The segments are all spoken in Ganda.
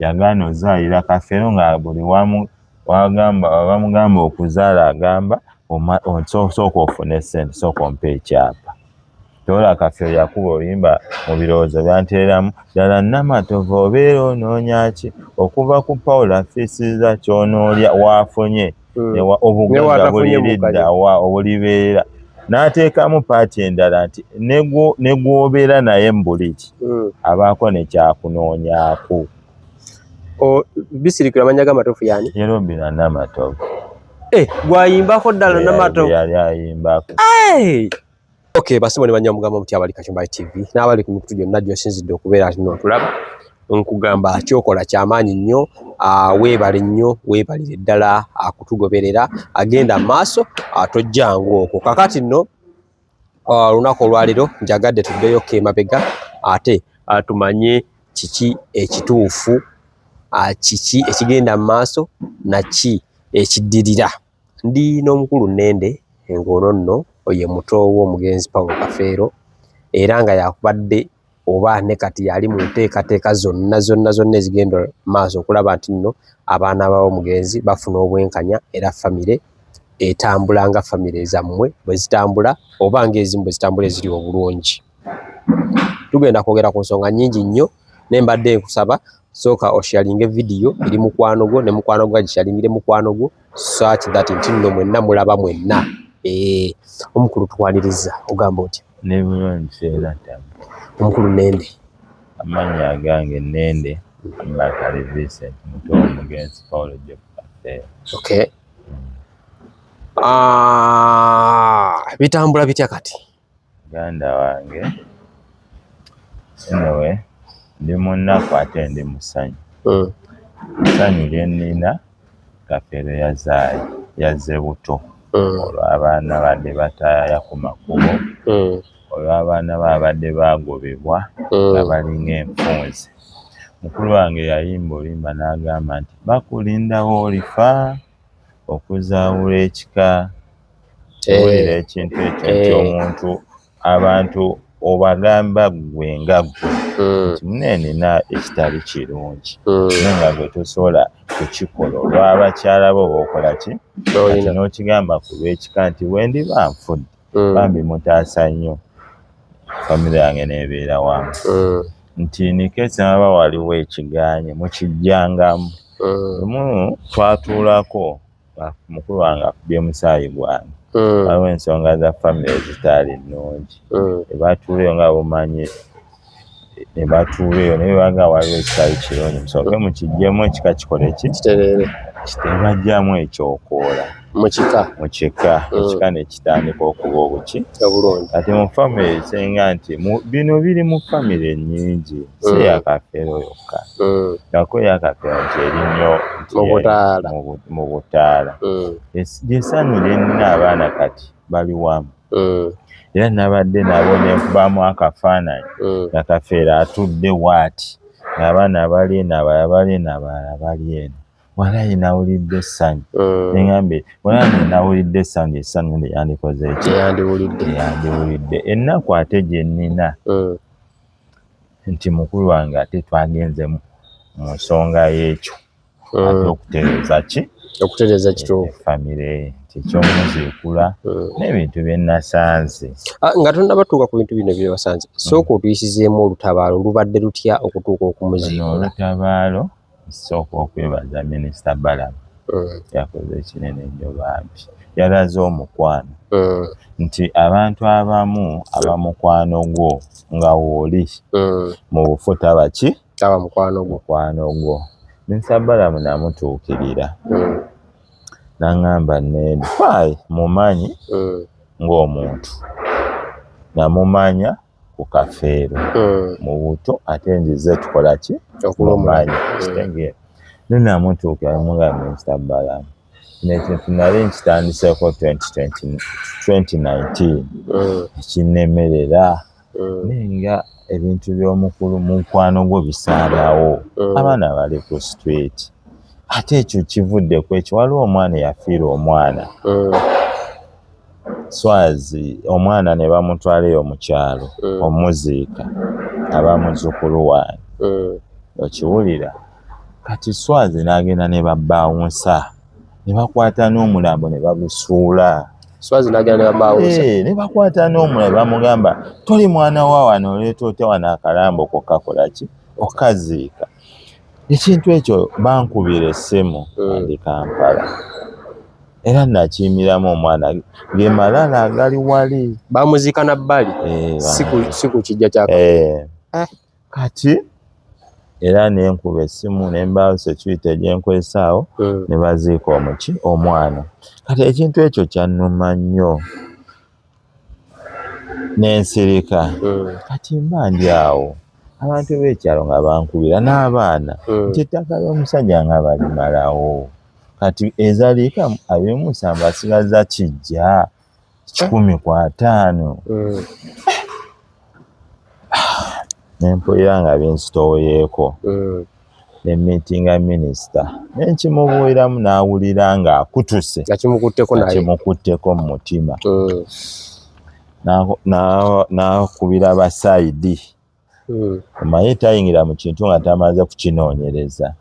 Yagaana ozaalira Kafeero nga buli wamu wagamba bamugamba okuzaala agamba sooka ofune ssente, sooka ompe ekyapa. Tola Kafeero yakuba oluyimba mu birowoozo byanteeramu ddala Namatovu obeera onoonya ki okuva ku Paula fiisiza ky'onoolya waafunye obugagga buliridda wa obulibeera n'ateekamu paati endala nti ne gw'obeera naye mu buliri abaako ne kyakunoonyaako. Bisirikirwa amannya g'amatuufu yani? Ye Robina Namatovu. Eh, gwayimbako ddala Namatovu. Yali ayimbako. Okay, basibo ne banywa mugamba muti abali Kachumbari TV n'abali ku mikutu gyonna gy'osinzidde okubeera ati n'otulaba, nkugamba kyokola kyamaanyi nnyo, weebale nnyo, weebalire ddala akutugoberera, agenda mu maaso, tojjangu okwo. Kakati nno olunaku olwaleero njagadde tuddeyo ko emabega ate tumanye kiki ekituufu, kiki ekigenda mu maaso na ki ekiddirira. Ndi n'omukulu Nnende ng'ono nno ye muto w'omugenzi Paul Kafeero era nga yakubadde oba ne kati yali mu nteekateeka zonna zonna zonna ezigenda maaso okulaba nti nno abaana b'omugenzi bafuna obwenkanya era famire etambula nga famire zammwe bwe zitambula oba ng'ezimu bwe zitambula eziri obulungi. Tugenda kwogera ku nsonga nnyingi nnyo naye mbadde nkusaba sooka osharinge vidiyo eri mukwano gwo ne mukwano gwo agisharingire mukwano gwo such that nti nno mwenna mulaba mwenna. Omukulu tukwaniriza, ogamba otya? Ne bulungi seera ttamu. Omukulu Nnende. Amannya agange Nnende Mbakali Vincent, muto w'omugenzi Paul Jeff Kafeero. Okay. Bitambula bitya kati? Muganda wange, anyway, ndi mu nnaku ate ndi mu ssanyu. Essanyu lye nnina Kafeero yazaaye, yazze buto olw'abaana badde bataaya ku makubo, olw'abaana babadde baagobebwa nga balinga enfunze. Mukulu wange yayimba oluyimba n'agamba nti bakulindawo olifa okuzaawula ekika. Owulira ekintu ekyo nti omuntu abantu obagamba ggwe nga ggwe nti munne nina ekitali kirungi naye nga gwe tosobola kukikola olw'abakyala bo b'okola ki kati n'okigamba ku lw'ekika nti bwe ndiba nfudde bambi mutaasa nnyo famire yange n'ebeera wamu nti nikesi aba waliwo ekigaanye mukijjangamu. Lumu twatuulako mukulu wange akubye musaayi gwange, waliwo ensonga za famire ezitaali nnungi ne batuula eyo nga bumanyi ne batuula eyo naye baga waliwo ekitali kirungi musooke mukiggyemu ekika kikole ki kitereere, tebajjamu ekyokoola mu kika mu kika ekika ne kitandika okuba obuki obulungi. Kati mu famire esinga nti bino biri mu famire nnyingi, si ya Kafeero yokka, ngako ya Kafeero nti eri nnyo mu butaala. Essanyu lye nnina abaana kati bali wamu era nabadde nabo ne nkubamu akafaananyi nga Kafeero atudde waati ng'abaana bali eno abalala bali eno abalala bali eno. Walayi nawulidde essanyu ne ŋŋambe walayi nawulidde essanyu, essanyu lye yandikoze ki yandiwulidde. Ennaku ate gye nnina nti mukulu wange ate twagenze mu nsonga y'ekyo ate okutereeza ki okutereeza kituufu famire nti ekyomuziikula n'ebintu bye nasanze. Nga tonnabatuuka ku bintu bino bye wasanze, sooka otuyisizeemu olutabaalo lubadde lutya okutuuka okumuziikula? Olutabaalo nsooka okwebaza Minisita Balaam, yakoze ekinene nnyo bambi, yalaze omukwano nti abantu abamu aba mukwano gwo nga wooli mu bufu taba ki taba mukwano gwo mukwano gwo. Minisita Balaam namutuukirira n'aŋŋamba Ned fai mumanyi ng'omuntu namumanya ku Kafeero mu buto ate nzize tukola ki mumanyi kitegeera. Naye namutuukira nemugamba Minisita Balaam kino ekintu nali nkitandiseeko 2019 ekinnemerera naye nga ebintu by'omukulu mukwano gwo bisaanawo, abaana bali ku street ate ekyo kivudde ku ekyo. Waliwo omwana eyafiirwa omwana Swazi, omwana ne bamutwala eyo mu kyalo omuziika aba muzzukulu wange, okiwulira. Kati Swazi n'agenda ne babawunsa ne bakwata n'omulambo ne bagusuula. Swazi n'agenda ne babawunsa. Eh, ne bakwata n'omulambo bamugamba toli mwana wa wano oleeta otya wano akalambo ko kakola ki okaziika. Ekintu ekyo bankubira essimu ndi Kampala era nakiyimiramu omwana ge malala agali wali. Bamuziika na bbali si ku kijja kya Kati era nenkuba essimu ne mbaawo security gyenkozesaawo ne baziika omuki omwana. Kati ekintu ekyo kyannuma nnyo nensirika. Kati mba ndi awo abantu b'ekyalo nga bankubira n'abaana nti ettaka ly'omusajja nga balimalawo. Kati ezaliika 27 asigazza kijja 150. Nempulira nga binzitooweyeeko. Ne meetinga minisita ne nkimubuuliramu n'awulira ng'akutuse. Nga kimukutteko naye. Kimukutteko mu mutima. N'akubira basaidi. Omanyi tayingira mu kintu nga tamaze kukinoonyereza.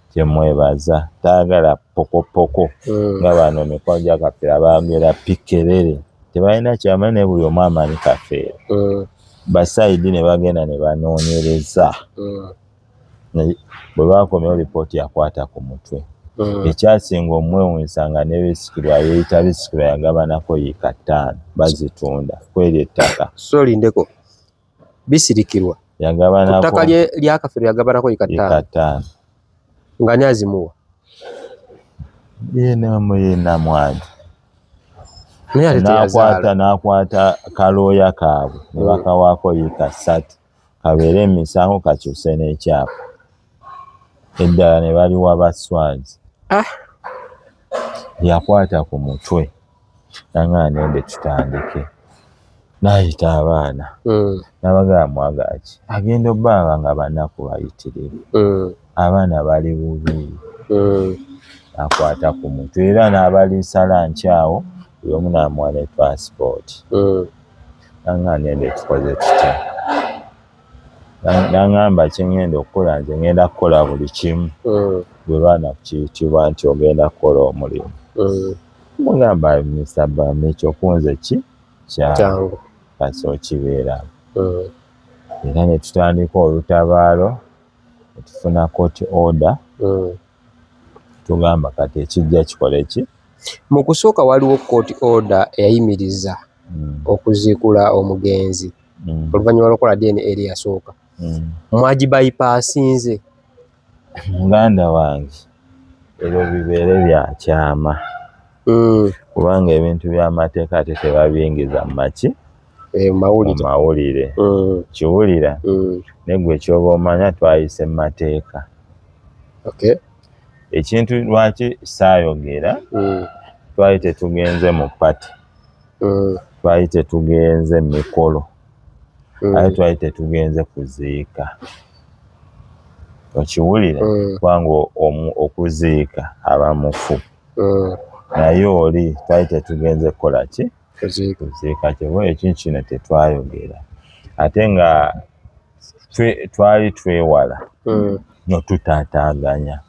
Kyemwebaza tayagala pokopoko nga bano mikwano gya Kafeero abaagera pikerere tebalina kyamanyi naye buli omu amanyi Kafeero. Basaidi ne bagenda ne banoonyereza. Bwe baakomyewo lipooti yakwata ku mutwe. Ekyasinga omwewuunyisa nga ne Bisikirwa yeeyita Bisikirwa yagabanako yiika 5 bazitunda kw'eryo ettaka. So lindeko Bisirikirwa yagabanako ku ttaka lya Kafeero yagabanako yiika 5. Nga ani azimuwa? Ye Namwandu. N'akwata kalooya kaabwe ne bakawaako yiika 3 kabeere emisango kakyuse n'ekyapa. Eddala ne baliwa Baswazi. Yakwata ku mutwe nangamba nende tutandike. N'ayita abaana n'abagamba mwagala ki? Agenda obbanga nga banaku bayitirivu. Abaana bali bubi. Akwata ku mutwe era n'abaliisa lunch awo buli omu n'amuwa ne passport. Nangamba nende tukoze tutya? Nangamba kye ngenda okukola nze ngenda kukola buli kimu. Bwe baana kukiyitibwa nti ogenda kukola omulimu. Mugamba Mr. Bami ekyo kunze ki? Kyangu. Kasi okibeeramu. Era ne tutandika olutabaalo ne tufuna court order. Tugamba kati ekijja kikole ki? Mu kusooka waliwo court order eyayimiriza okuziikula omugenzi oluvannyuma lw'okukola DNA eri eyasooka. Mwagibayipaasinze. Muganda wange ebyo bibeere bya kyama. Kubanga ebintu by'amateeka ate tebabiyingiza mu maki? Mu mawulire. Kiwulira? Naye ggwe ky'oba omanya twayise mu mateeka. Ekintu lwaki saayogera, twali tetugenze mu party. Twali tetugenze mu mikolo. Ate twali tetugenze kuziika. Okiwulira? Kubanga okuziika aba mufu. Naye oli twali tetugenze kukola ki? Kuziika. Kyova ekintu kino tetwayogera. Ate nga twali twewala notutaataaganya.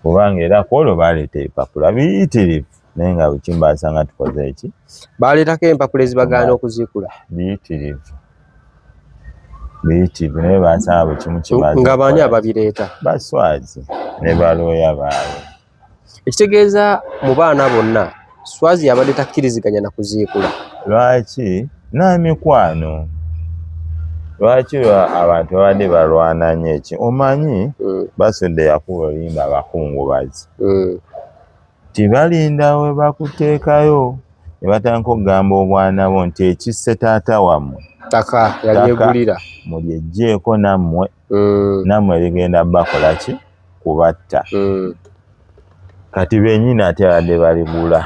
Kubanga era kwolwo baleeta ebipapula biyitirivu naye nga bwe kimu basanga tukoze ki? Baleetako empapula ezibagaana okuziikula. Biyitirivu. Biyitirivu naye basanga bwe kimu kibaza. Nga baani ababireeta? Baswazi ne balooya baabwe. Ekitegeeza mu baana bonna Swazi yabadde takkiriziganya na kuziikula. Lwaki? N'amikwano. Lwaki abantu babadde balwana nnyo eki? Omanyi Basudde yakuba oluyimba abakungubazi. Tibalinda we bakuteekayo ne batandika okugamba obwana bo nti ekisse taata wammwe. Ttaka yalyegulira. Mulyeggyeko nammwe. Nammwe ligenda bakola ki? Kubatta. Kati bennyini ate abadde baligula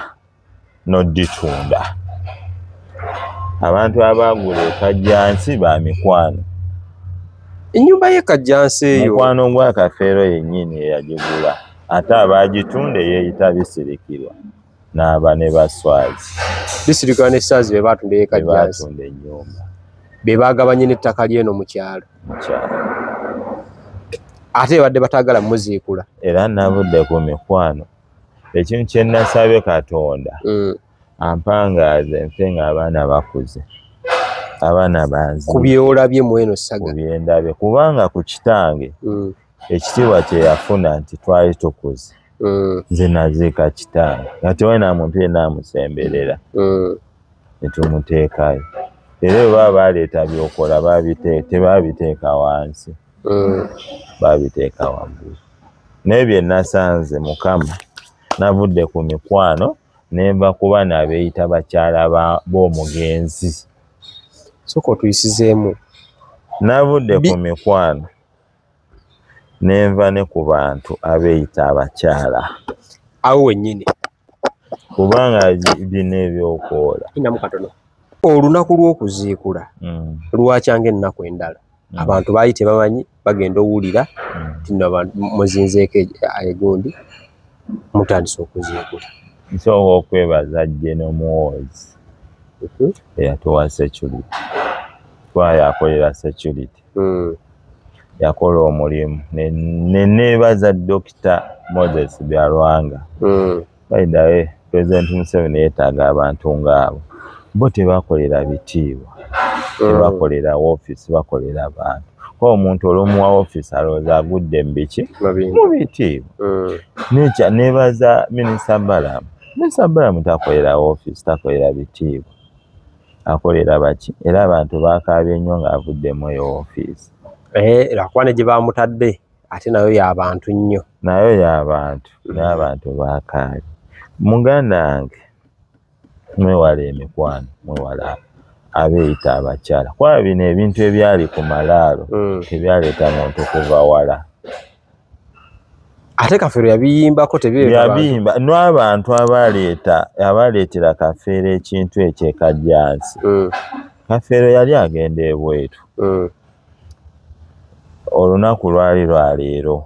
n'oditunda. Abantu abaagula e Kajjansi ba mikwano. Ennyumba y'e Kajjansi eyo. Mukwano gwa Kafeero yennyini eyagigula. Ate abaagitunda eyeeyita Bisirikirwa n'aba ne Baswazi. Bisirikirwa ne Swazi be baatunda ey'e Kajjansi. Be baatunda ennyumba. Be baagabanye n'ettaka ly'eno mu kyalo. Mu kyalo. Ate badde bataagala muziikula. Era navudde ku mikwano. Ekintu kye nasabye Katonda ampangaaze nfe ng'abaana bakuze, abaana banzi ku byolabye mweno saga, ku byendabye, kubanga ku kitange ekitiibwa kye yafuna nti twali tukuze. Nze naziika kitange nga tewali na muntu yenna amusemberera, ne tumuteekayo. Era bwe baba baleeta byokola tebabiteeka wansi, babiteeka waggulu. Naye bye nasanze Mukama, navudde ku mikwano ne nva ku bano abeeyita bakyala b'omugenzi. Sooka otuyisizeemu. Navudde ku mikwano ne nva ne ku bantu abeeyita abakyala. Awo wennyini. Kubanga bino ebyokoola. Inamu katono. Olunaku lw'okuziikula lwakyanga ennaku endala. Abantu baali tebamanyi, bagenda owulira nti nno abantu muzinzeeko egundi, mutandise okuziikula. Nsooka okwebaza General Muhoozi eyatuwa security. Kuba yakolera security. Yakola omulimu. Ne neebaza Dr. Moses Byalwanga. By the way, President Museveni yeetaaga abantu ng'abo. Bo tebakolera bitiibwa, tebakolera woofiisi, bakolera bantu. Kuba omuntu olw'omuwa woofiisi alowooza agudde mu biki? Mu bitiibwa. Nekya neebaza Minisita Balaam. Minisita Balaam takolera woofiisi, takolera bitiibwa. Akolera baki? Era abantu baakaabye nnyo ng'avuddemu eyo woofiisi. Lwakuba ne gye baamutadde ate nayo y'abantu nnyo. Nayo y'abantu, naye abantu baakaabye. Muganda wange, mwewale emikwano, mwewale abeeyita abakyala. Kuba bino ebintu ebyali ku malaalo tebyaleeta muntu kuva wala. Ate Kafeero yabiyimbako tebireeta bantu. Yabiyimba n'abantu abaleetera Kafeero ekintu ekyo e Kajjansi. Kafeero yali agenda ebweru. Olunaku lwali lwa leero.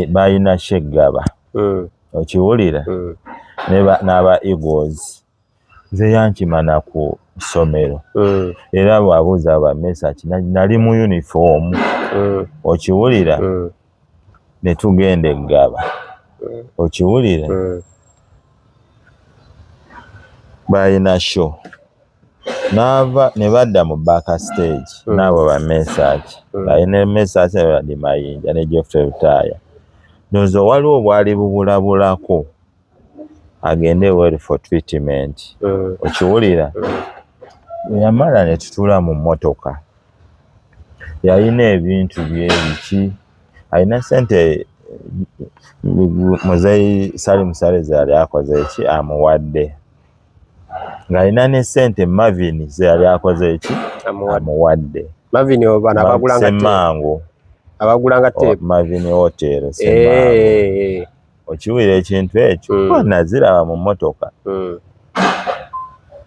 Balina Sheggaba. Okiwulira? N'aba Eagles. Nze yankima na ku ssomero. Era bw'abuuza ba Mesach, nali mu uniform. Okiwulira? Ne tugenda e Ggaba. Okiwulira? Balina show. N'ava ne badda mu back stage n'abo ba Mesach. Balina Mesach ne Badi Mayinja ne Geoffrey Lutaaya. Ndowooza waliwo obwali bubulabulako agende ebweru for treatment. Okiwulira? Bwe yamala ne tutuula mu mmotoka. Yalina ebintu bye biki, alina ssente Muzeeyi Salim Saleh ze yali akoze ki amuwadde. Ng'alina ne ssente Marvin ze yali akoze ki amuwadde. Marvin bano abagulanga Ssemmango. Abagulanga tape. Marvin Hotel Ssemmango. Okiwulira ekintu ekyo? Naziraba mu mmotoka.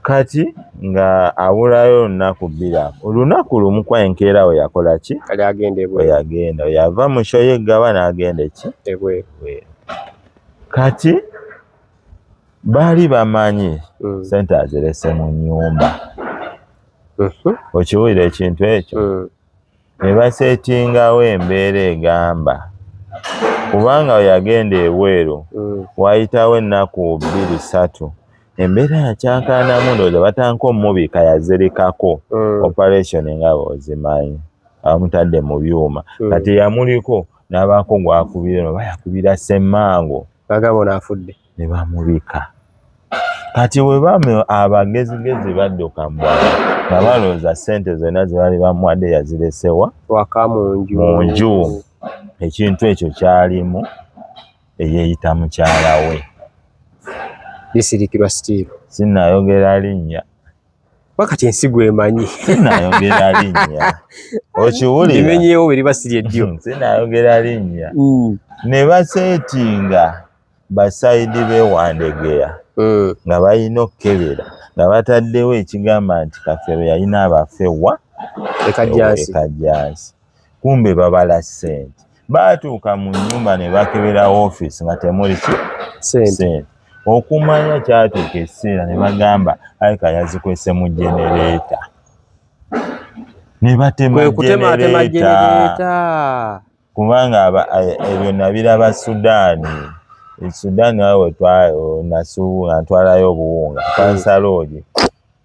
Kati nga abulayo olunaku bbiri awo. Olunaku lumu kwa enkeera we yakola ki? Kali agenda ebweru. We yagenda. We yava mu show y'e Ggaba n'agenda eki? Ebweru. Kati baali bamanyi ssente azirese mu nnyumba. Okiwulira ekintu ekyo? Ne baseetingawo embeera egamba kubanga we yagenda ebweru waayitawo ennaku 2 3 embeera yakyankaanamu, ndowooza batandika omubika yazirikako operation nga bw'ozimanyi, bamutadde mu byuma. Kati yamuliko n'abaako gw'akubira oba yakubira Ssemmango. Bagamba ono afudde. Ne bamubika. Kati bwe bamwe abagezigezi badduka mu bwala nga balowooza ssente zonna ze baali bamuwadde yazirese wa? Waka mu nju. Mu nju. Ekintu ekyo kyalimu eyeeyita mukyala we. Lisirikirwa Steve. Sinnayogera linnya. Wakati ensi gw'emanyi. Sinnayogera linnya. Okiwulira? Limenyeewo bwe liba siri eddyo. Sinnayogera linnya. Ne baseetinga basayidi b'e Wandegeya nga balina okukebera nga bataddewo ekigamba nti Kafeero yalina abafe wa? E Kajjansi. E Kajjansi. Kumbe babala ssente. Baatuuka mu nnyumba ne bakebera woofiisi nga temuli ki? Ssente. Okumanya kyatuuka ekiseera ne bagamba alabika yazikwese mu jenereeta. Ne batema Kwe kutematema jenereeta. jenereeta. Kubanga ebyo nabiraba Sudaani. E Sudaani awo nasuubula ntwalayo obuwunga kansaloogi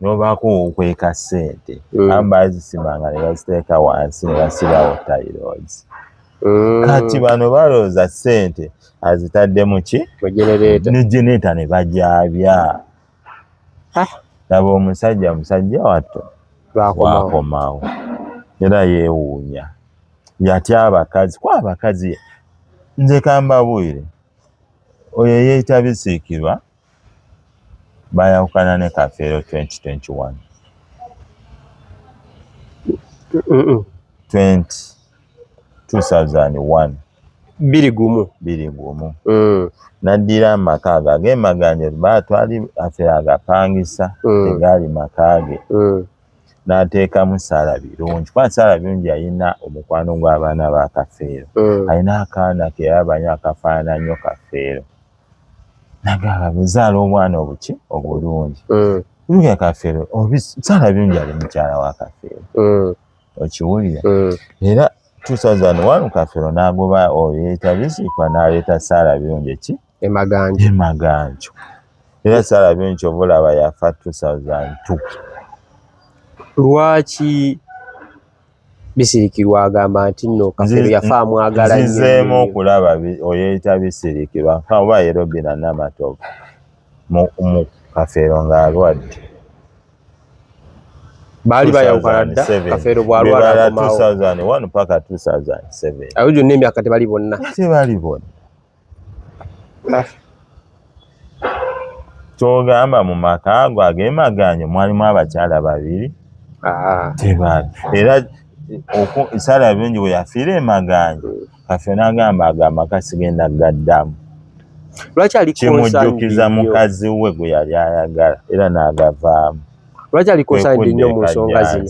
nobaako okweka ssente mm. Abamu bazisimanga ne baziteeka wansi ne basibawo tairods mm. Kati bano balowooza ssente azitadde mu ki ne generator ne bagyabya. Laba omusajja musajja watto wakomawo era yeewuunya yatya abakazi kuba abakazi nze kambabuire oyo eyeeyita Bisiikirwa bayawukana ne Kafeero 2021 20 2001 2-1 2-1 mm. Naddira amaka ago ag'emaganjo batwali afe agapangisa mm. Tegaali maka ge mm. N'ateekamu Saala Birungi kuba Saala Birungi yalina omukwano gw'abaana ba Kafeero mm. Alina akaana ke yabanyo akafaanana nnyo Kafeero nagamba buzaala obwana obuki obulungi mm. Luga Kafeero Saala Birungi ali mukyala wa Kafeero mm. Okiwulira mm. Era 2001 Kafeero n'agoba oyo yeeyita Bisiikwa n'aleeta Saala Birungi ki Emaganjo Emaganjo era Saala Birungi kyova olaba yafa 2002. Lwaki Bisirikirwa agamba nti nno Kafeero yafa amwagala nnyo? Nzizeemu okulaba oyeeyita Bisirikirwa oba ye Robina Namatovu mu Kafeero ng'alwadde. Baali bayawukana dda Kafeero bw'alwala akomawo. 2001 paka 2007. Awo gyonna emyaka tebali bonna. Tebali bonna. Kyogamba mu maka ago ag'emaganyo mwalimu abakyala babiri tebaali era Saala Birungi bwe yafiira emaganjo Kafeero n'agamba ago amaka sigenda gaddamu. Lwaki ali kimujjukiza mukazi we gwe yali ayagala era n'agavaamu. Lwaki ali concerned nnyo mu nsonga zino?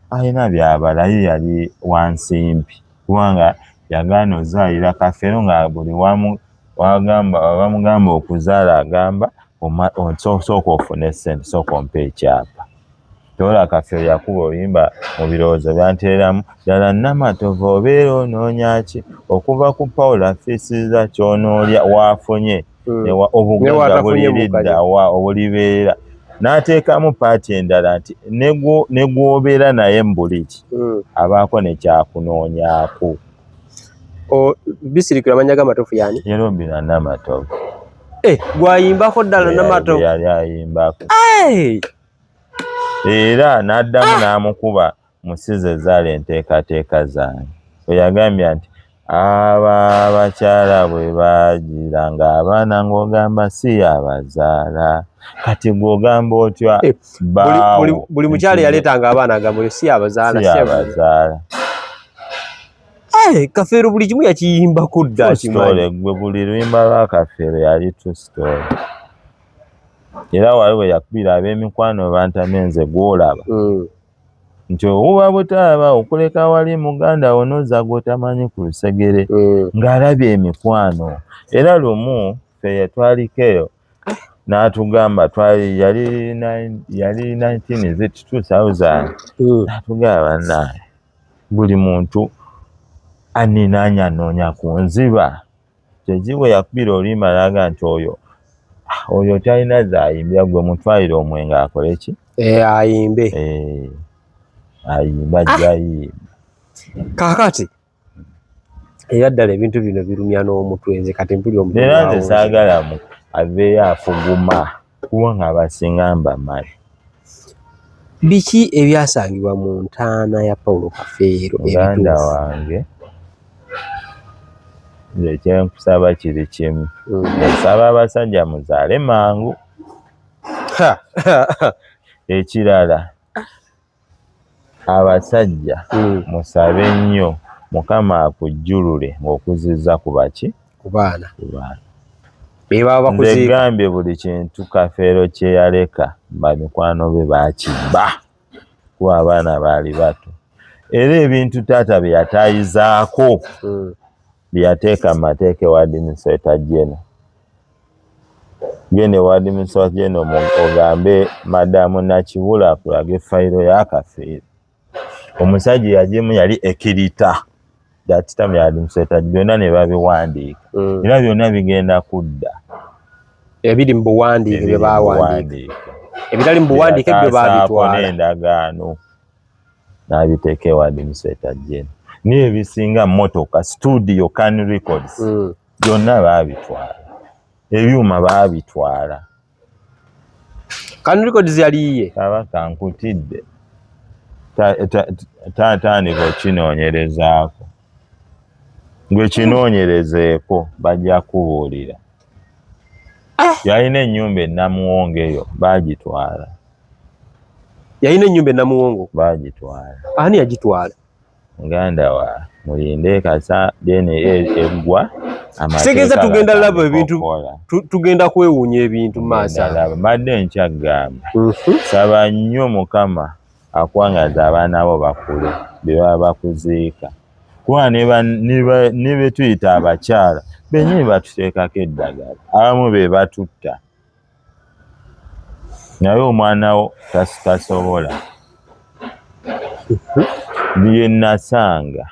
Alina byabala ye yali wansimbi kubanga yagaana ozaalira Kafeero nga buli wamu wagamba bamugamba okuzaala agamba sooka ofune ssente sooka ompe ekyapa. Tola Kafeero yakuba oluyimba mu birowoozo byanteeramu ddala Namatovu obeera onoonya ki okuva ku Paula fiisiza ky'onoolya waafunye mm. Obugagga buliridda wa obulibeera n'ateekamu paati endala nti ne gw'obeera naye mu buliri mm. Abaako ne kyakunoonyaako. Bisirikirwa amannya g'amatuufu yani? Ye Robina Namatovu. Eh, gwayimbako ddala Namatovu. Yali ayimbako. Era n'addamu ah! N'amukuba musize zaala enteekateeka zange. Oyagambye nti aba abakyala bwe baagiranga abaana ng'ogamba si yabazaala kati gw'ogamba otya eh, baawo buli mukyala yaleetanga abaana agamba oyo si yabazaala si yabazaala. Eh, Kafeero buli kimu yakiyimbako dda akimanyi. Gwe buli luyimba lwa Kafeero yali true story. Era wali we yakubira ab'emikwano bantamye nze gw'olaba mm. Nti owuba butaaba okuleka wali muganda wo n'ozza gw'otamanyi ku lusegere mm. Ng'alabye emikwano era lumu ffe yatwaliko eyo n'atugamba twali yali yali 19 is it 2000 mm. N'atugamba bannange buli muntu aninaanya anoonya ku nziba Kyekiwe yakubira oluyimba n'agamba nti oyo oyo talina z'ayimbira gwe mutwalire omwenge akole ki? Eh, ayimbe. Eh, ayimba ajja ayimba. Kaakati era ddala ebintu bino birumya n'omutwe nze kati mpulira omutwe. Era nze saagala aveeyo afuguma kubanga abasinga mbamanyi. Biki ebyasangibwa mu ntaana ya Paulo Kafeero Muganda wange nze kyenkusaba kiri kimu mm. Nsaba abasajja muzaale mangu. Ekirala abasajja mm. Musabe nnyo Mukama akujjulule ng'okuzizza ku baki ku baana Nze gambye buli kintu Kafeero kye yaleka bamikwano be baakibba kuba abaana baali bato era ebintu taata bye yataayizaako mm. Bye yateeka mu mateeka ewa administrator general genda ewa administrator general ogambe madamu Nakibula akulage fayiro ya Kafeero omusajja yagimu yali ekirita. That time ya administrator byonna ne babiwandiika. Era byonna bigenda kudda. Ebiri mu buwandiike bye bawandiika. Ebitali mu buwandiike byo babitwala. N'endagaano n'abiteeka ewa administrator general. Naye ebisinga mmotoka, studio, Can Records, byonna baabitwala. Ebyuma baabitwala. Can Records yali yiye? Kabaka nkutidde. Tandika okinoonyerezaako. Gwe kinoonyerezeeko bajja kubuulira. Yalina ennyumba e Namuwongo eyo baagitwala. Yalina ennyumba e Namuwongo? Baagitwala. Ani yagitwala? Muganda wa mulinde kasa DNA eggwa. Kitegeeza tugenda laba ebintu, tugenda kwewuunya ebintu mu maaso. Mbadde nkyagamba. Saba nnyo Mukama akwangaza abaana bo bakule be baba bakuziika. Kuba ne be tuyita abakyala bennyini batuteekako eddagala, abamu be batutta. Naye omwana wo tasobola. Bye nasanga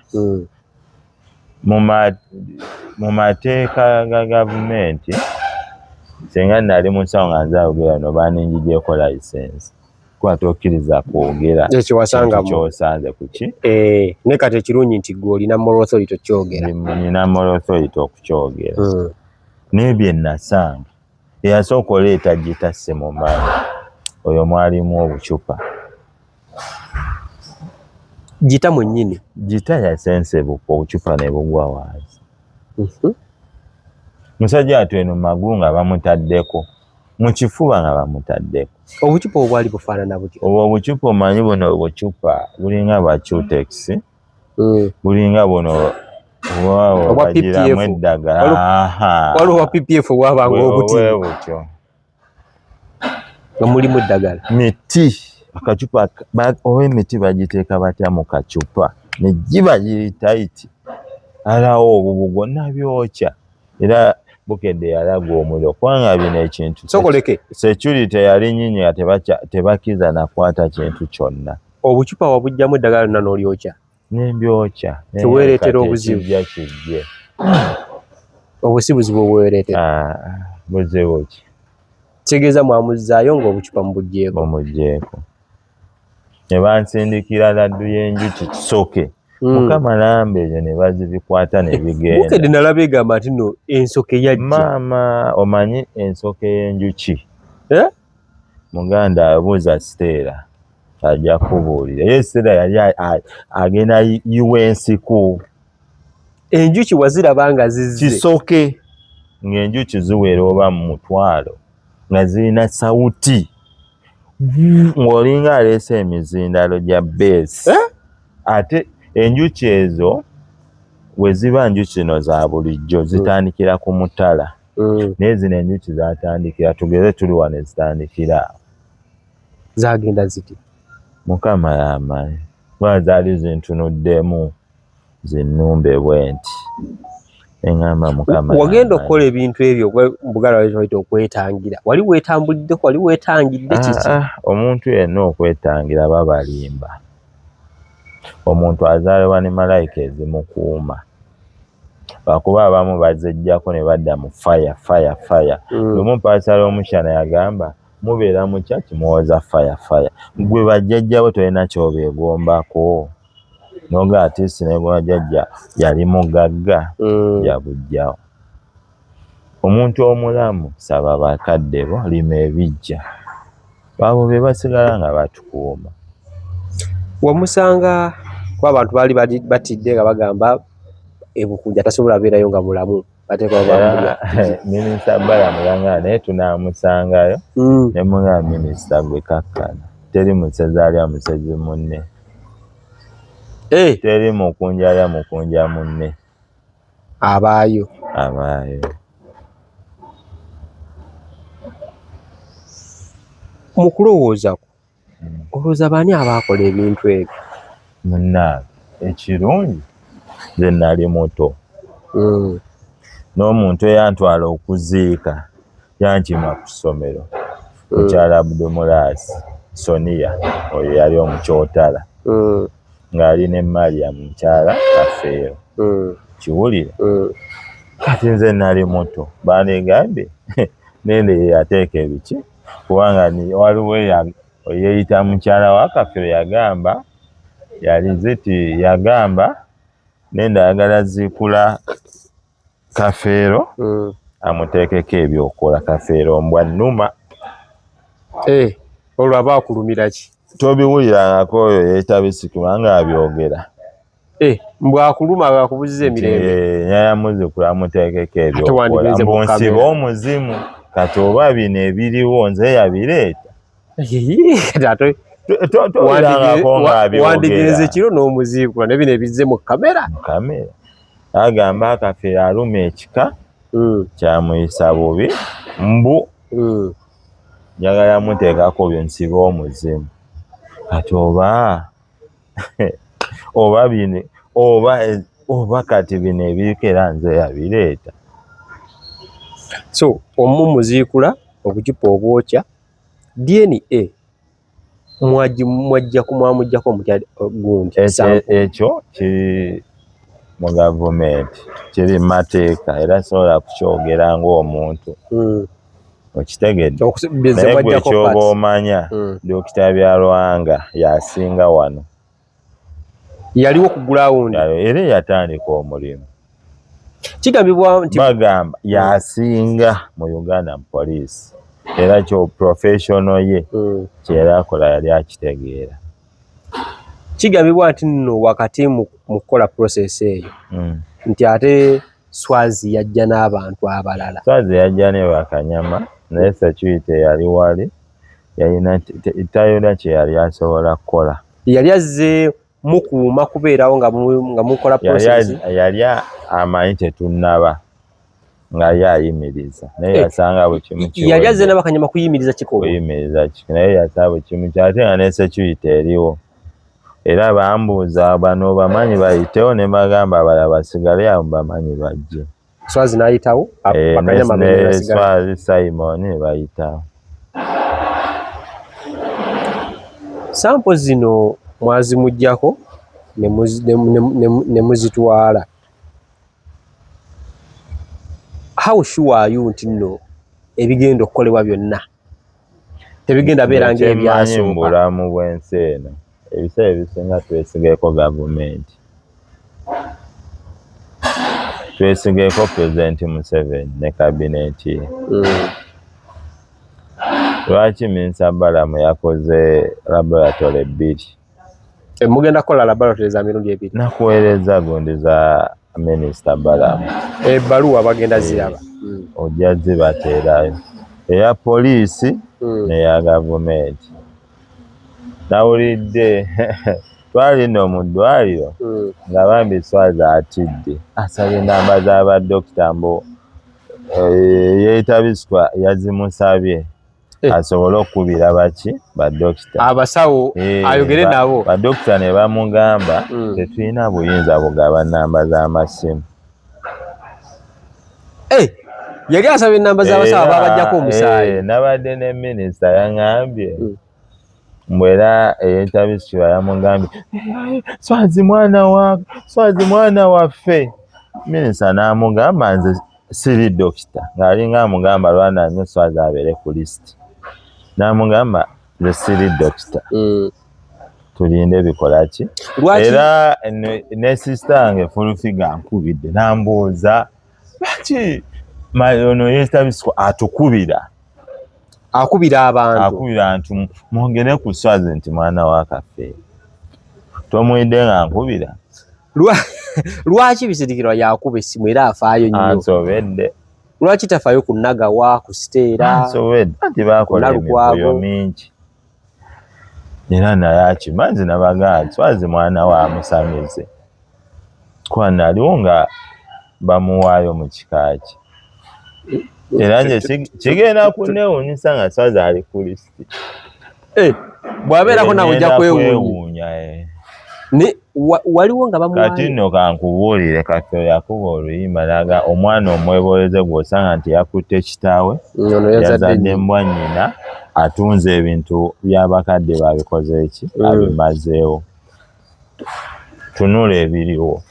mu mateeka ga gavumenti, singa nali musawo nga nze ayogera no baninjigyeko license. Kuba tokkiriza kwogera ekyo wasanga ky'osanze ku ki? Ne kati ekirungi nti ggwe olina moral authority okukyogera. Nina moral authority okukyogera. Naye bye nasanga, eyasooka oleeta gita simumanyi, oyo mwalimu obucupa. Gita mwennyini? Gita yasensebuka obucupa ne bugwa wansi. Musajja atu eno magulu nga bamutaddeko, mu kifuba nga bamutaddeko. Obucupa obwali bufaanana butya? Obwo obucupa omanyi buno obucupa bulinga bwa Cutex. Bulinga buno obwa bagiramu eddagala. Waliwo obwa PPF obwabanga obuti. Bwe butyo. Nga mulimu eddagala. Miti. Akacupa oba emiti bagiteeka batya mu kacupa ne giba giri tayiti. Alawo obubugo nabyokya. Era Bukedde yalaga omuliro kubanga bino ekintu sokoleke. Security yali nnyingi nga tebakkiriza nakwata kintu kyonna. Obucupa wabuggyamu eddagala lyonna n'olyokya? Ne mbyokya. Teweereetera obuzibu? Kijja kijje. Obusibuzi bwe bweweereetera? Buzibu ki? Kitegeeza mwamuzzaayo ng'obucupa mubuggyeeko? Mumuggyeeko. Ne bansindikira laddu y'enjuki kisoke. Mukama lamba eyo ne bazibikwata ne bigenda. Bukedde nalaba egamba nti nno ensoke yajja. Maama omanyi ensoke y'enjuki? Muganda abuuza Stella ajja kubuulira. Ye Stella yali agenda yiwa ensiku. Enjuki waziraba nga zizze. Kisoke ng'enjuki ziwera oba mu mutwalo nga zirina sawuti. Ng'olinga aleese emizindalo gya beesi. Ate enjuki ezo we ziba njuki zino za bulijjo zitandikira ku mutala. Naye zino enjuki zatandikira tugeze tuli wano zitandikira. Zagenda ziti? Mukama y'amanyi. Kuba zaali zintunuddemu zinnumbe bwe nti. Engamba Mukama wagenda okukola ebintu ebyo Buganda bayita okwetangira. Wali weetambuliddeko, wali weetangidde kiki? Omuntu yenna okwetangira babalimba. Omuntu azaalibwa ne malayika ezimukuuma. Lwakuba abamu bazeggyako ne badda mu fire, fire, fire. Lumu Paasita Lwomushana yagamba mubeera mu church muwoza fire, fire. Gwe bajjajjabo tolina ky'obeegombako. N'oga ati ne bwajjajja yali mugagga yabugyawo. Omuntu omulamu saba bakadde bo lima ebijja. Abo be basigala nga batukuuma. Wamusanga kuba abantu baali batidde nga bagamba ebukunja tasobola beerayo nga mulamu. Minisita Balaam yangamba naye tunaamusangayo ne mugamba minisita gwe kakkana. Teri musezi alya musezi munne. Teri mukunja alya mukunja munne. Abaayo. Abaayo. Mu kulowooza kwo, olowooza baani abaakola ebintu ebyo? Munnange, ekirungi nze nali muto. N'omuntu eyantwala okuziika yankima ku ssomero. Mukyala Abdumulaasi Sonia oyo yali omukyotala. Ng'ali ne Mariam mukyala Kafeero. Kiwulira. Kati nze nali muto, bandigambye Nende ye yateeka ebiki, kubanga waliwo eyeyita mukyala wa Kafeero yagamba, yali ziti yagamba Nende ayagala ziikula Kafeero amuteekeko ebyokola. Kafeero mbwa nnuma. Eh, olwo aba akulumira ki? Tobiwulirangako oyo yeeyita Bisikirwa nga abyogera. Eh, mbw akuluma akubuziza emirembe. Eh, nyaya muzukulu amuteekeko ebyokola mbu nsibe omuzimu. Kati oba bino ebiriwo nze yabireeta. Wandigenze kiro n'omuziikula ne bino ebizze mu kamera. Mu kamera. Agamba akafeero aluma ekika kyamuyisa bubi mbu njagala muteekako byo nsibe omuzimu. Kati oba oba bino oba oba kati bino ebiriko era nze yabireeta. So omu muziikula obucupa obwokya DNA mwajjako mwamuggyako mutya gundi? Ekyo kiri mu gavumenti, kiri mu mateeka era sobola kukyogera ng'omuntu. Okitegedde? Naye gwe kyoba omanya Dokita Byalwanga yasinga wano. Yaliwo ku ground. Era yatandika omulimu. Kigambibwa nti bagamba yasinga mu Uganda mu poliisi. Era kyo professional ye kyera akola yali akitegeera. Kigambibwa nti nno wakati mu kukola process eyo nti ate Swazi yajja n'abantu abalala. Swazi yajja ne bakanyama naye security yali wali yalina tayona kye yali asobola kukola. Yali azze mukuuma kubeerawo nga mukola process. Yali amanyi tetunnaba nga ye ayimiriza naye yasanga buli kimu kiwedde. Yali azze n'abakanyama kuyimiriza kikolwa. Kuyimiriza kiki naye yasanga buli kimu ate nga ne security eriwo. Era bambuuza bano bamanyi bayitewo ne bagamba abalala basigale abo bamanyi bajje. Swazi n'ayitawo bakanyama ne Swazi Simon ne bayitawo. Sampo zino mwazimuggyako ne muzitwala. How sure are you nti nno ebigenda okukolebwa byonna tebigenda beera ng'ebyasooka? Mu bulamu bw'ensi eno ebiseera ebisinga twesigeko gavumenti, twesigeko Pulezidenti Museveni ne kabineti ye. Lwaki Minisita Balamu yakoze laboratory bbiri? Mugenda kukola laboratory za mirundi ebiri? Nakuweereza gundi za Minisita Balamu. Ebbaluwa bagenda ziraba. Ojja zibateerayo. Eya poliisi n'eya gavumenti. Nawulidde twali nno mu ddwaliro nga bambi Swazi atidde asabye ennamba z'abadokita mbu yeeyita Biswa yazimusabye asobole okukubira baki badokita abasawo ayogere nabo. Badokita ne bamugamba tetulina buyinza bugaba nnamba z'amasimu. Yali asaba ennamba z'abasawo babajjako omusaayi. Nabadde ne minisita yaŋŋambye mbu era eyeyita Biswa yamugambye Swazi mwana waffe. Minisita n'amugamba nze siri dokita, ng'alinga amugamba lwana nnyo Swazi abeere ku lisiti. N'amugamba nze siri dokita. Tulinde bikola ki? Era ne sisita wange full figure ankubidde n'ambuuza lwaki ono yeeyita Biswa atukubira. Akubira abantu. Akubira abantu mwongere ku Swazi nti mwana wa Kafeero. Tomuwulidde nga nkubira? Lwaki Bisirikirwa yakuba essimu era afaayo nnyo? Ansobedde. Lwaki tafaayo ku Nagawa, ku Siteera? Ansobedde. Anti baakola emivuyo mingi. Era naye akimanyi nabagamba Swazi mwana wa musamize. Kuba naliwo nga bamuwaayo mu kika kye. Era nze kigenda kunneewuunyisa nga Swazi ali ku lisiti. Bw'abeerako nawe ojja kwewuunya. Waliwo nga bamuwaayo. Kati nno kankubuulire Kafeero yakuba oluyimba n'agamba omwana omwebooleze gw'osanga nti yakutte kitaawe yazadde mbwa nnyina atunze ebintu by'abakadde babikoze ki abimazeewo. Tunula ebiriwo.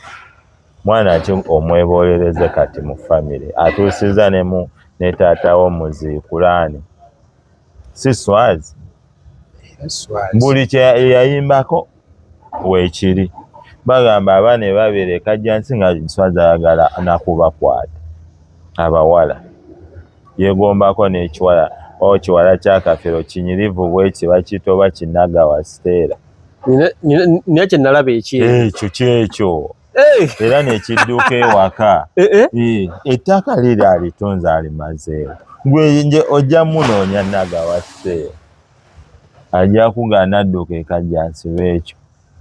Mwana ki omwebolereze kati mu famire atuusiza nemu ne taata wo muziikulaani si swazi buli kyeyayimbako weekiri bagamba abaana ebabeera ekajjansi nga swazi ayagala nakubakwata abawala yegombako n'ekiwala o kiwala kya kafero kinyirivu bweki bakiyita oba kinagawa siteera nina kye nalaba ekyo kyekyo era nekidduka ewaka eh, eh. Ettaka liri alitunze alimazeewo gwe nje ojja munoonya nagawa siteera ajja kugaana adduka ekajjansi bwekyo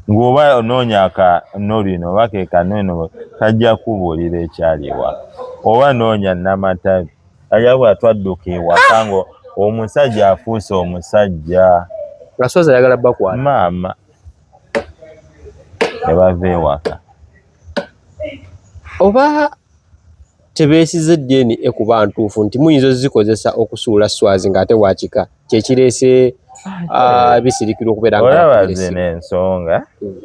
ng'oba onoonya akanolino oba ke kanono kajja kubuulira ekyali ewaka oba noonya namatabi ajja kuba twadduka ewaka nga omusajja afuuse omusajja nga soza ayagala bakwata maama ne bava ewaka oba tebeesize DNA kuba ntuufu nti muyinza ozikozesa okusuula swazi ng'ate wakika kyekireese ah, bisirikirwa okubeera olaba zino ensonga hmm.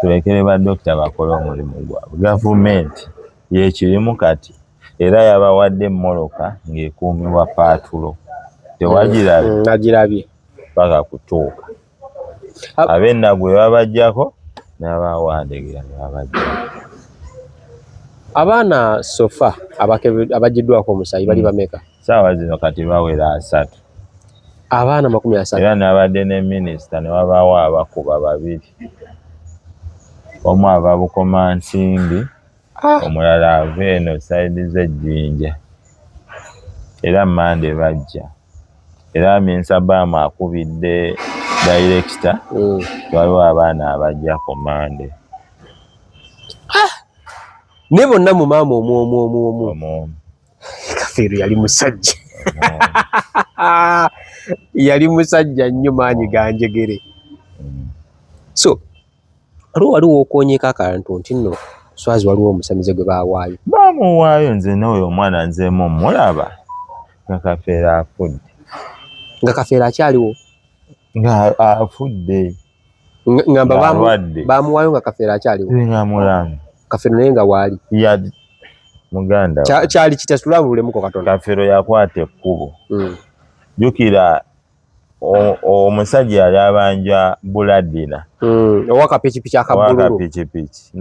tulekere ba dokita bakole omulimu gwabwe gavumenti yekirimu kati era yabawadde emmoloka ng'ekuumibwa paatulo tewagirabye hmm, nagirabye paka kutuuka ab'ennagu babajjako n'abawandegera ne babajjako abaana sofa abagiddwako omusaayi bali hmm. bameka saawa zino kati bawera 30 abaana 30 era nabadde ne minisita ne wabaawo abakuba babiri omu ava Bukomansimbi ah. omulala ava eno sayidi z'ejjinja era mande bajja era Minsa Baamu akubidde dayirekita mm. waliwo abaana abajja ku mande ah! ne bonna mu maama omu omu omu omu omu Kafeero yali musajja yali musajja nnyo maanyi ganjegere mm. so waliwo waliwo okonyeko akantu nti nno swazi waliwo omusamize gwe baawaayo bamuwaayo nze n'oyo omwana nzeemu mulaba nga kafeero afudde nga kafeero akyaliwo nga afudde ngamba bamuwaayo nga kafeero akyaliwo nga mulamu kafeero naye nga waali muganda kyali kitya tulabululemuko katono kafeero yakwata ekkubo hmm. jjukira omusajja yali abanja buladina hmm, owa kapikipiki akabbululu owa kapikipiki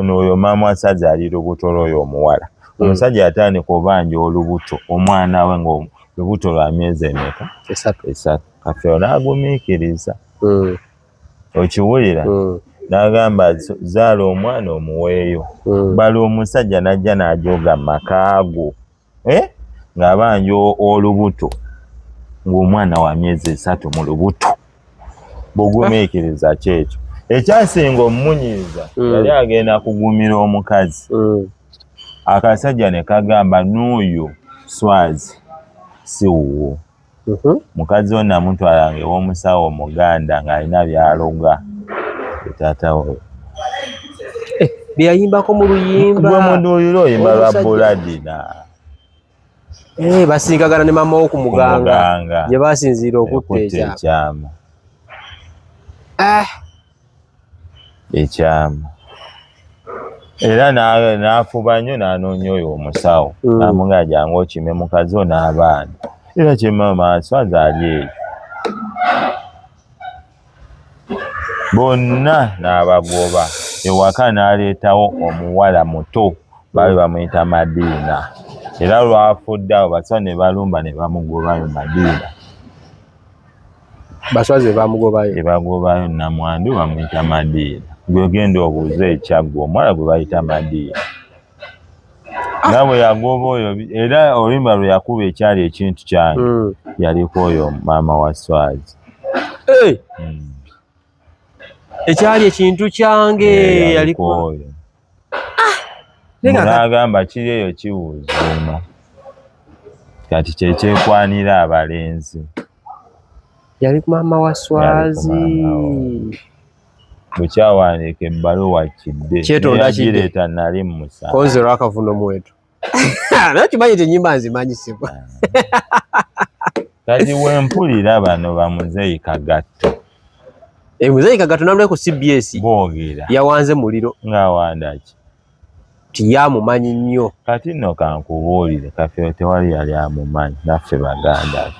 oyo maama wasazi ali lubuto lwoyo omuwala hmm. omusajja yatandika obanja olubuto omwana we nga lubuto lwa myezi emeka esatu kafeero n'agumiikiriza hmm. okiwulira n'agamba zaala omwana omuweeyo bala omusajja n'ajja n'ajooga mu maka go eh? ng'abanja olubuto ng'omwana wa myezi esatu mu lubuto bugumiikiriza kyekyo ekyasinga omumunyiiza mm. yali agenda kugumira omukazi mm. akasajja ne kagamba n'oyo swazi si wuwo mhm. mukazi wo namutwalanga ew'omusawo omuganda ng'alina byaloga taata we eh, byeyayimbako mu luyimba gwe muduulira oyimba lwa buladina eh, basinkagana ne maama wo ku muganga gye basinziira okutta ekyama ah. Ekyama era n'afuba nnyo n'anoonya oyo omusawo mm. n'amugamba jangu okime mukazi wo n'abaana era kyemama aswaza ali eyo bonna n'abagoba ewaka n'aleetawo omuwala muto baali bamuyita Madiina era lwafudde awo baswa ne balumba ne bamugobayo Madiina baswazi bamugobayo ebagobayo namwandu bamuyita Madiina gwe genda obuuze ekyaggwa omuwala gwe bayita Madiina ah. nga bwe yagoba oyo era oluyimba lwe yakuba ekyali ekintu kyange hmm. yaliko oyo maama wa swazi hmm. Ekyali ekintu kyange eh, yaliko oyo ah! N'agamba kiri eyo kiwuzuuma kati kyekyekwanira abalenzi yali ku maama wa swazi bwekyawandiika ebbaluwa kidde kyetonda kidde nali musa konze lwakavuno mwetu naye kimanyi nti enyimba nzimanyi sibwa kati wempulira bano bamuzeeyi kagatto eh, muzeeyi kagatto namule ku cbs boogera yawanze muliro ng'awanda ki Ti yamumanyi nnyo. Kati nno kankubuulire, Kafeero tewali yali amumanyi naffe baganda be,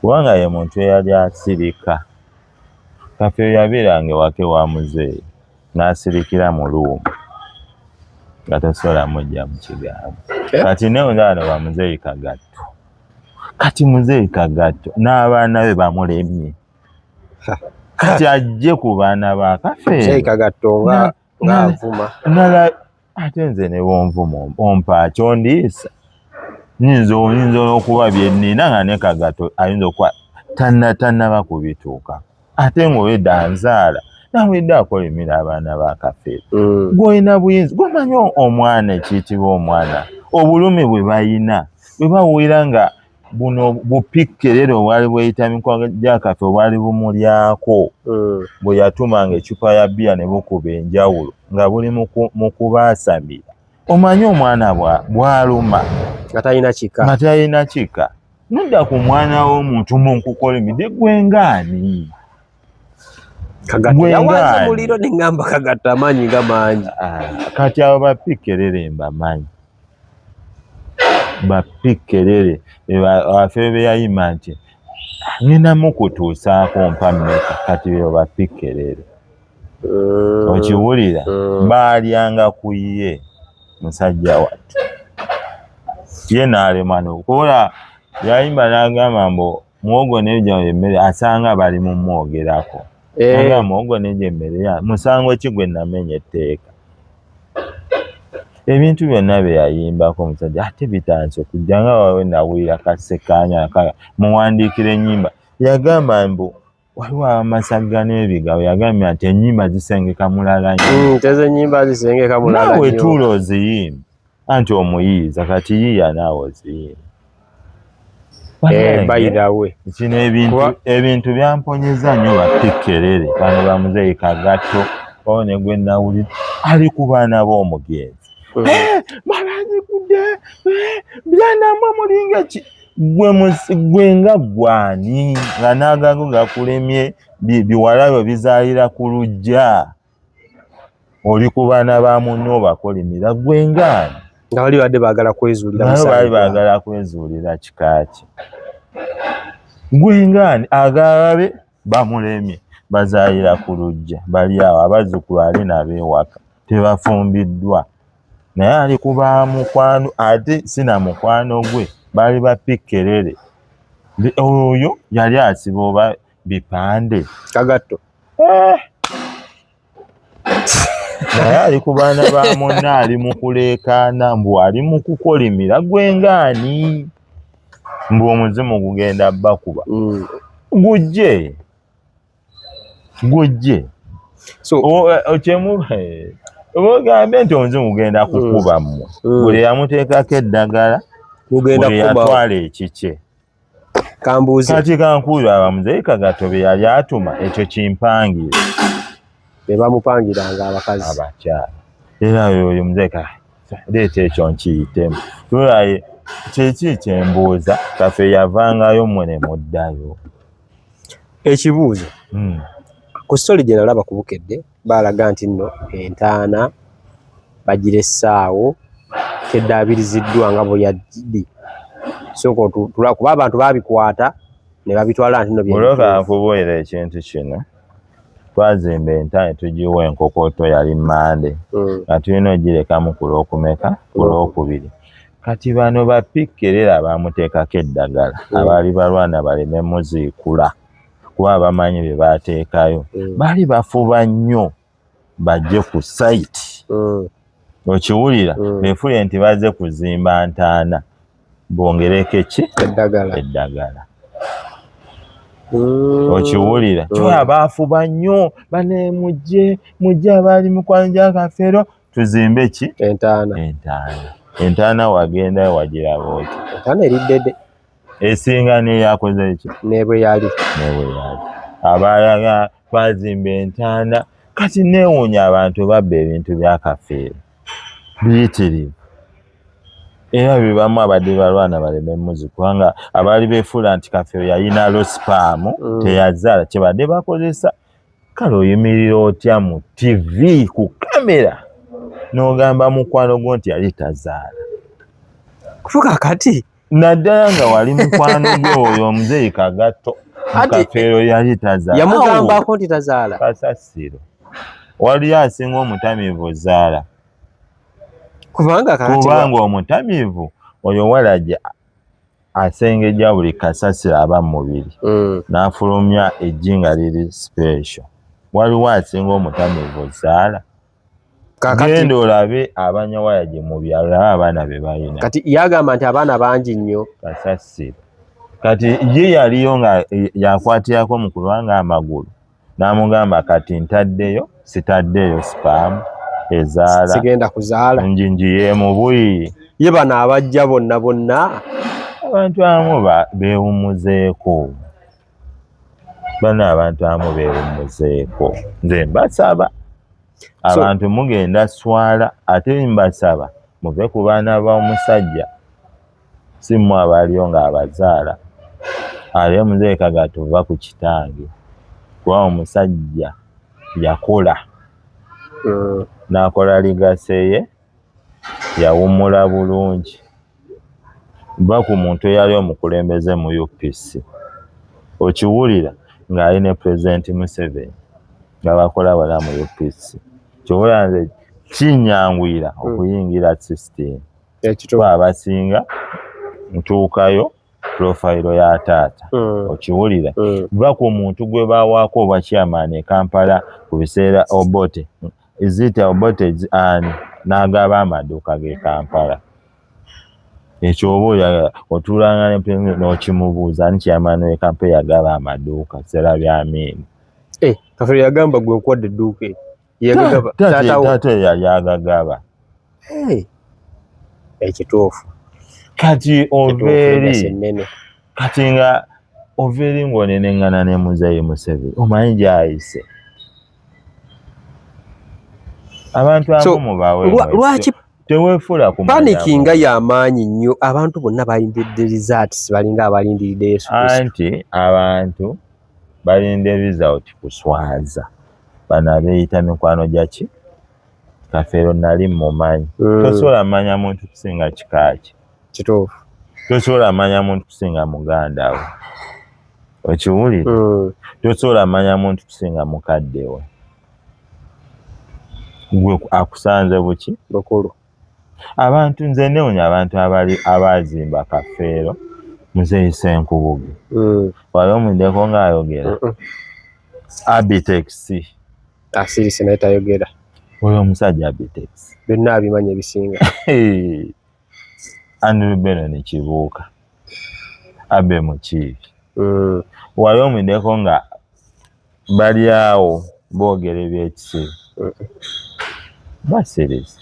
kubanga ye muntu eyali asirika. Kafeero yabeeranga ewaka ewa muzeeyi n'asirikira mu luumu nga tosobola mujja mu kigambo. Eh? Kati newunya bano ba muzeeyi Kagatto, kati muzeeyi Kagatto n'abaana be bamulemye, kati ajje ku baana ba Muzeeyi Kafeero Kagatto nga ng'avuma. Nala ate nze ne bwonvuma ompa kyondiisa, nyinza okuba bye nnina nga ne Kagatto ayinza okuba tannaba kubituukako, ate ng'obwedda nzaala nawedde akolimira abaana ba Kafeero. Gw'olina buyinza, gw'omanyi omwana ekiyitibwa omwana, obulumi bwe bayina bwe bawulira nga buno bupikkerere obwali bweyita mikwano gya Kafeero obwali bumulyako, bwe yatumanga eccupa ya bbiya ne bukuba enjawulo nga buli mu kubaasamira. Omanyi omwana bw'aluma nga talina kika, nga talina kika. Nodda ku mwana w'omuntu munkukolimidde gwe ngaani? Kagatto yawanze muliro ne ŋŋamba Kagatto amaanyi nga mangi. Kati abo bapikkerere mbamanyi, bapikkerere afe be yayima nti ngenda mukutuusaako mpa mmeka, kati be bapikkerere. Okiwulira? Baalyanga ku ye musajja wattu, ye n'alemwa n'okukola. Yayimba n'agamba mbu muwogo n'ebyo emmere asanga bali mu mwogerako. Agamba muwogo n'egyo emmere ya musango ki gwe namenya etteeka? Ebintu byonna bye yayimbako omusajja ate bitandise okujja nga wawe nawulira Kasekanya muwandiikira ennyimba. Yagamba mbu waliwo abamasagga n'ebigabo, yagambye nti ennyimba zisengeka mulala nnyo. Tezo ennyimba zisengeka mulala nnyo. Naawe tuula oziyimbe, anti omuyiiza kati yiiya naawe oziyimbe. By the way. Kino ebintu byamponyeza nnyo bapikkerere bano ba muzeeyi Kagatto owo ne gwe nawulira ali ku baana b'omugenzi. Babanzikudde byanamwe mulinga ki? Gwe nga gwani nga n'agago gakulemye, biwala byo bizaalira ku luggya, oli ku baana ba munno obakolimira, gwe ngaani? Nga bali badde baagala kwezuulira Nabo musaayi baali gwabwe. baagala kwezuulira kika kye. Gwe ngaani? Agababe bamulemye, bazaalira ku luggya, bali awo abazzukulu ali nabo ewaka tebafumbiddwa, naye ali ku ba mukwano, ate si na mukwano gwe, baali bapikkerere. Oyo yali asiba oba bipande. Kagatto. Naye ali ku baana ba munne, ali mu kuleekaana mbu ali mu kukolimira, gwe ngaani? Mbu omuzimu gugenda bakuba. Gujje. Gujje. So, ogambe nti omuzimu gugenda kukuba mmwe. Buli yamuteekako eddagala, Gugenda buli kukuba. yatwala ekikye. Kambuuze. Kati kankuuze abamuzeeyi Kagatto be yali atuma ekyo kimpangire. Be bamupangiranga abakazi. Abakyala. Era oyo muzeeyi leeta ekyo nkiyitemu. Tulaye kiki kye mbuuza, Kafeero yavangayo mmwe ne muddayo. Ekibuuzo. Ku story gye nalaba ku Bukedde baalaga nti nno entaana bagiressaawo teddaabiriziddwa nga bwe yaddi. Sooka otula kuba abantu baabikwata ne babitwala nti nno bye Buloka bituufu. nkubuulira ekintu kino. Twazimba entaana tugiwa enkokooto yali Mmande. Nga tulina ogirekamu ku Lwokumeka, ku Lwokubiri. Kati bano bapikkerera abamuteekako eddagala, abaali balwana baleme muziikula kuba bamanyi bye baateekayo. Baali bafuba nnyo bajje ku site. Okiwulira? Beefule nti bazze kuzimba ntaana bongereko ki? Eddagala. Eddagala. Okiwulira? Kyoya baafuba nnyo bane mujje, mujje abaali mikwano gya Kafeero tuzimbe ki? Entaana. Entaana. Entaana wagendayo wagiraba otya? Entaana eri ddede. Esinga n'eyakoze ki? Ne bwe yali. Ne bwe yali. Abalala twazimba entaana. Kati neewuunya abantu babba ebintu bya Kafeero biyitirivu. Era be bamu abadde balwana baleme muzi kubanga abaali beefuula nti Kafeero yalina low sperm, teyazaala, kye badde bakozesa. Kale oyimirira otya mu TV ku kamera N'ogamba mukwano gwo nti yali tazaala. Kufuka kati naddala nga wali mukwano gwe oyo omuzeeyi Kagatto Kafeero yali tazaala. Yamugambako nti tazaala. Kasasiro. Waliyo asinga omutamiivu zaala. Kubanga kubanga omutamiivu oyo walagi asengejja buli kasasiro aba mu mubiri n'afulumya eggi nga liri special. Waliwo asinga omutamiivu zaala. Genda olabe abanyawaya gye mu byalo olabe abaana be balina. Kati yagamba nti abaana bangi nnyo. Kasasiro. Kati ye yaliyo nga yakwatirako mu kulwanga amagulu n'amugamba kati ntaddeyo sitaddeyo sipaamu ezaala. Sigenda kuzaala. Njinji yeemubuyi. Ye bano abajja bonna bonna. Abantu abamu beewummuzeeko. Bano abantu abamu beewummuzeeko. Nze mbasaba. Abantu mugenda swala ate mbasaba muve ku baana b'omusajja. Si mmwe abaaliyo ng'abazaala. Ate muzeeyi Kagatto va ku kitange. Kuba omusajja yakola. N'akola ligase ye, yawummula bulungi. Va ku muntu eyali omukulembeze mu UPC. Okiwulira ng'ali ne Pulezidenti Museveni nga bakola bala mu UPC. Ky'oba nze kinnyanguyira okuyingira system. Kuba abasinga ntuukayo profile ya taata. Okiwulira. Va ku muntu gwe bawaako obwa chairman e Kampala ku biseera Obote. Is it Obote ani n'agaba amaduuka g'e Kampala. Ekyo oba oyagala otuulanga n'okimubuuza ani chairman w'e Kampala yagaba amaduuka biseera bya Amin. Kafeero yagamba gwe nkuwadde edduuka eryo. Taata yali agagaba. Ekituufu. Kati ova eri kati nga ova eri ng'oneneŋŋana ne muzeeyi Museveni omanyi gy'ayise. Abantu abamu mubawe lwaki teweefuula kumanya. Paniki nga y'amaanyi nnyo abantu bonna balindidde results balinga abalindiridde Yesu Kristo. Anti abantu balinda result kuswaza. Bano abeeyita mikwano gya ki? Kafeero nali mmumanyi. Tosobola manya muntu kusinga kika kye. Kituufu. Tosobola manya muntu kusinga muganda we. Okiwulira? Tosobola manya muntu kusinga mukadde we. Gwe akusanze buki? Bukulu. Abantu nze newunya abantu abali abaazimba Kafeero muzeeyi Ssenkubuge. Wali omuddeko ng'ayogera? Abitex. Asirise naye tayogera. Oyo omusajja Abitex. Byonna abimanyi ebisinga. Andrew Benon Kibuuka. Abe Mukiibi. Wali omuddeko nga bali awo boogera ebyekisiru. Basiriza.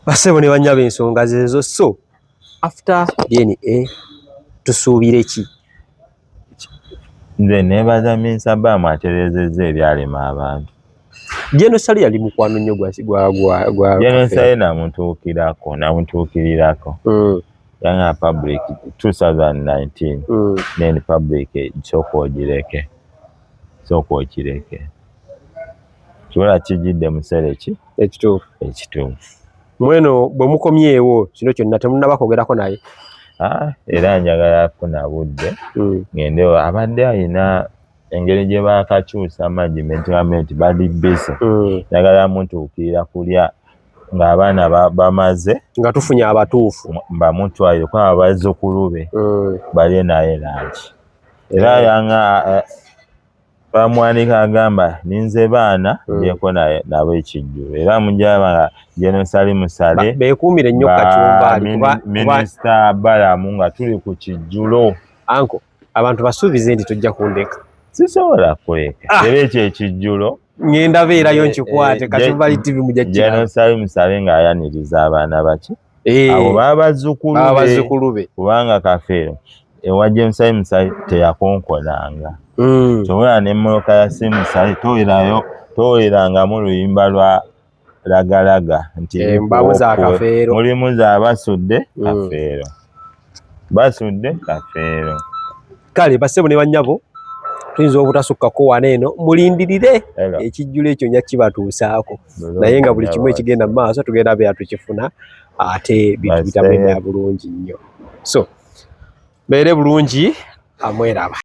Bassebo ne bannyabo ensonga zeezo. So after DNA tusuubire ki? Nze neebaza Minsa Baamu atereezezza ebyalema abantu. General Saleh yali mukwano nnyo gwa General Saleh namutuukirirako. Yanga public 2019 then public sooka ogireke. Sooka okireke. Kiwala kijjidde musere ki? Ekituufu. Ekituufu. Mweno bwe mukomyewo kino kyonna temunnaba kwogerako naye. Era njagala kufuna budde ngende abadde alina engeri gye baakakyusa management gavumenti bali busy. Njagala mutuukirira kulya ng'abaana bamaze nga tufunye abatuufu mbamutwalire kuba abazzukulu be balye naye lunch. Era yanga bamwanika agamba ninze baana ndyeko nabo ekijjulo era mujaba nga General Salim Saleh beekuumire nnyo Kachumbali kuba Minisita Balamu nga tuli ku kijjulo. Anko abantu basuubize nti tojja kundeka. Sisobola kuleka. Era ekyo ekijjulo ngenda beerayo nkikwate Kachumbali TV mujja kukiraba. General Salim Saleh ng'ayaniriza abaana baki? Abo babazzukulu be kubanga Kafeero ewa James Salim Saleh teyakonkonanga. Ky'obola n'emmotoka ya Salim Saleh towerangamu luyimba lwa lagalaga nti mbamu za Kafeero. Mulimu za basudde Kafeero. Basudde Kafeero. Kale bassebo ne bannyabo Tuyinza obutasukkako wano eno, mulindirire ekijjulo ekyo nja kibatuusaako, naye nga buli kimu ekigenda mu maaso tugenda beera tukifuna, ate bintu bitambulira bulungi nnyo. So mbeere bulungi, amweraba.